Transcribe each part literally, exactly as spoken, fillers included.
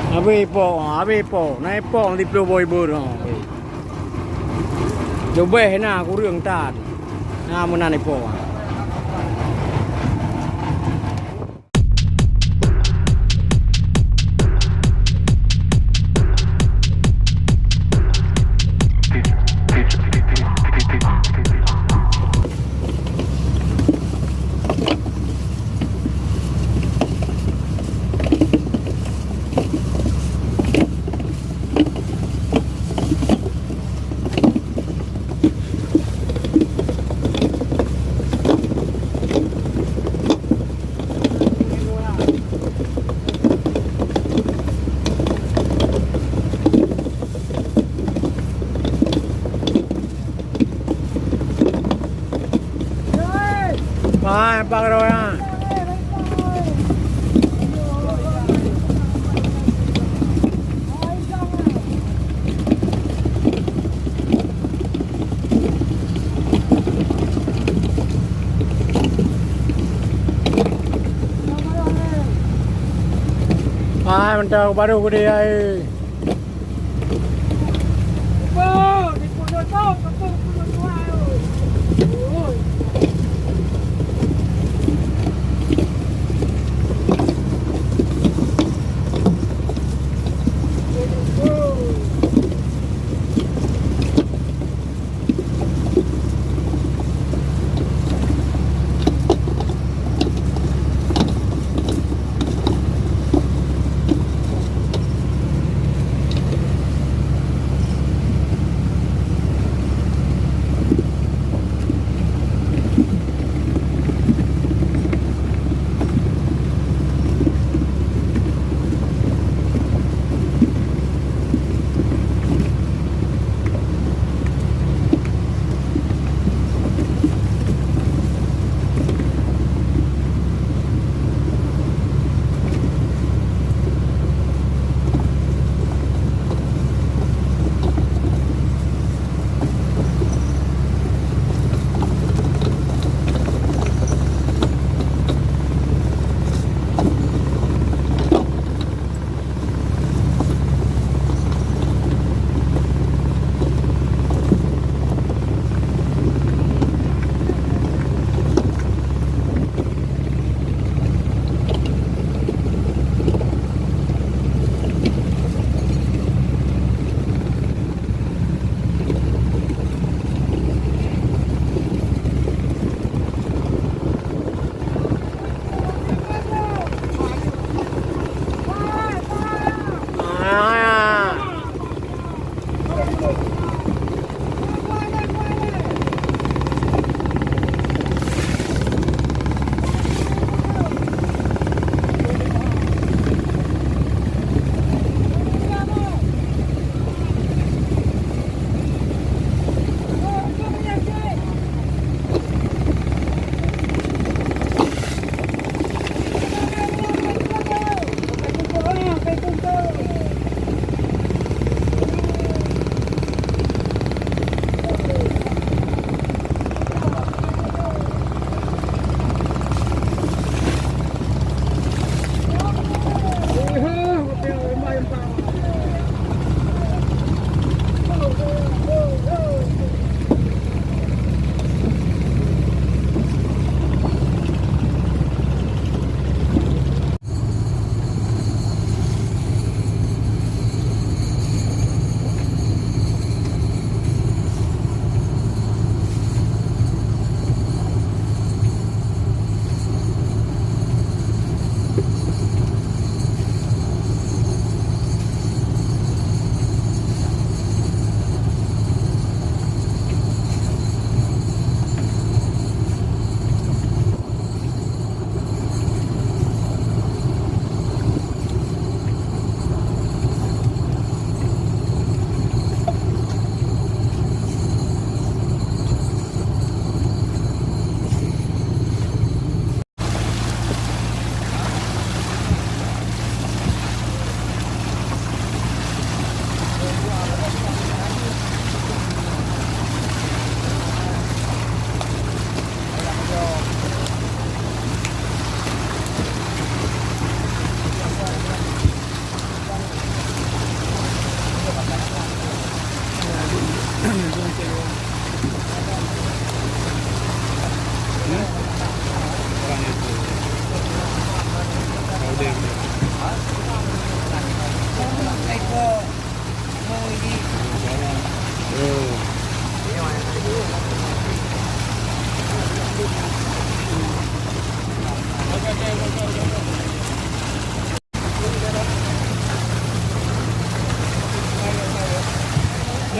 Habéh ipok, habéh ipok. Na ipok siploh boh ibu tu. Leubeh na kureueng tan. Na meunan ipok. Hai, empat kilo ya. Hai, mantap baru gede ai.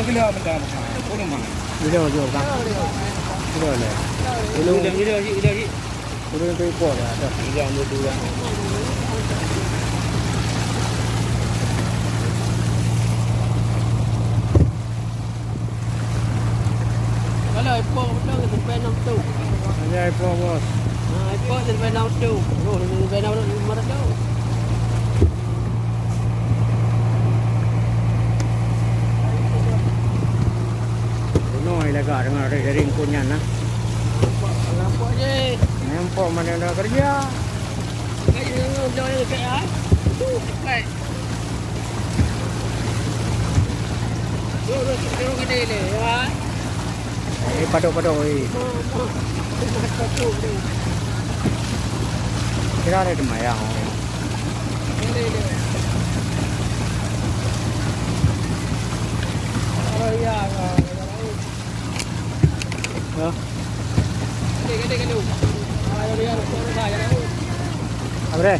Bila mantap. Pun mah. Bila, bila, bila. Bila, bila. Bila, bila, bila, bila. Bila tu ikut lah, dah. Bila, bila, bila. Kalau ipok betul, sampai enam tu. Hanya ipok, bos. Ha, ipok sampai enam tu. Oh, sampai enam tu, lima ratus. Bunoe lagak deungon jaring kunyan nah. Nampak, nampak je. Nampak mana dah kerja. Kayu yang jauh yang dekat, ah. Tu, dekat. Ni padok-padok, eh. Kira ada temayang. Ya. Apa dia?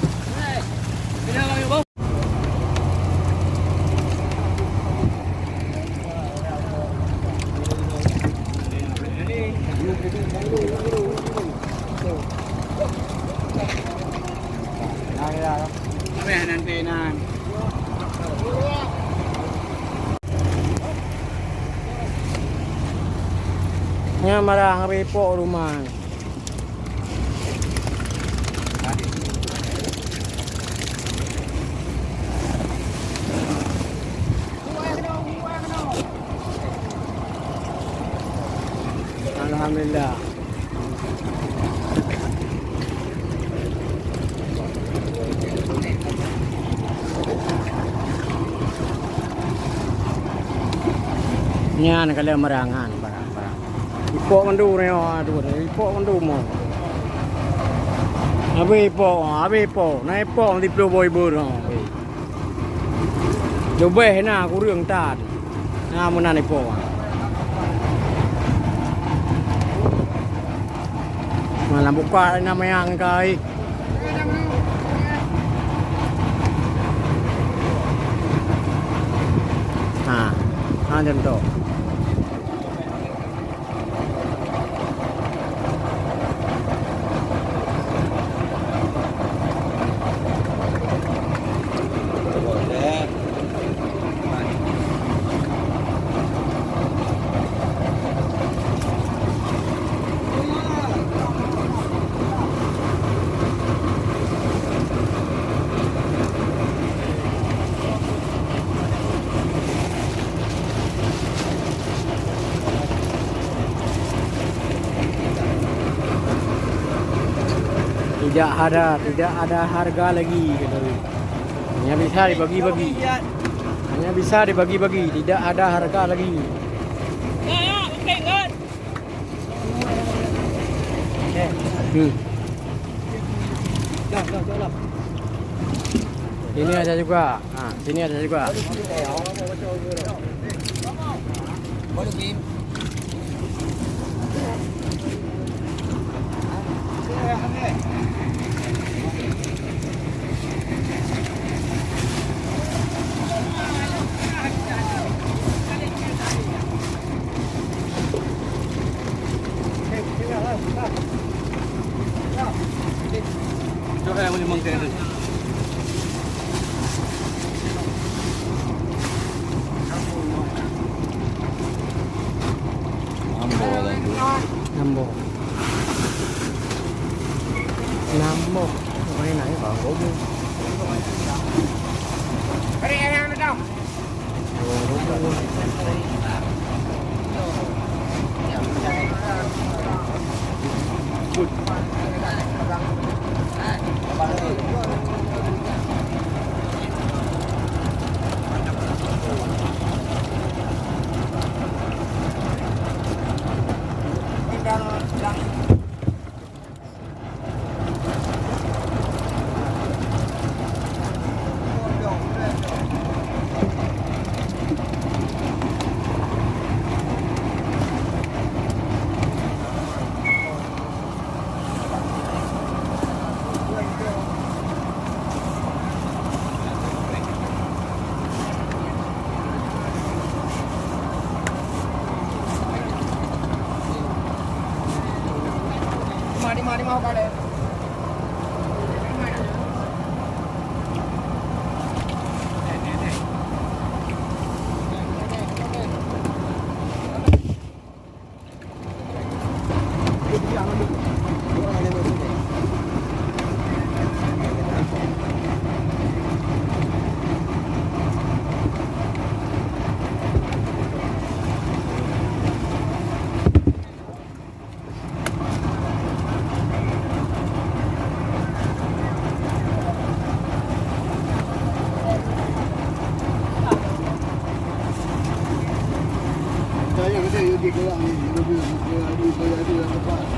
Nyan marah ngon ipok rumah. Alhamdulillah. Nyan ka lheueh meurangan barang-barang. Ipok mandum nyoe, aduh, ipok mandum nyoe. Habéh ipok, habéh ipok. Na ipok di ploh boh ibu nyoe. Leubeh na kureueng tan. Na meunan ipok. Malam buka na mayang kai. Ha, ha contoh. Tidak ada, tidak ada harga lagi, kata dia. Hanya bisa dibagi-bagi. Hanya bisa dibagi-bagi, tidak ada harga lagi. Hmm. Ini ada juga. Ha, sini ada juga. Namboh. Namboh. Namboh. Main aja bang, goblok. Saya kata, ya, dia gerak ni. Dia, dia, dia, dia, dia, dia, dia, dia,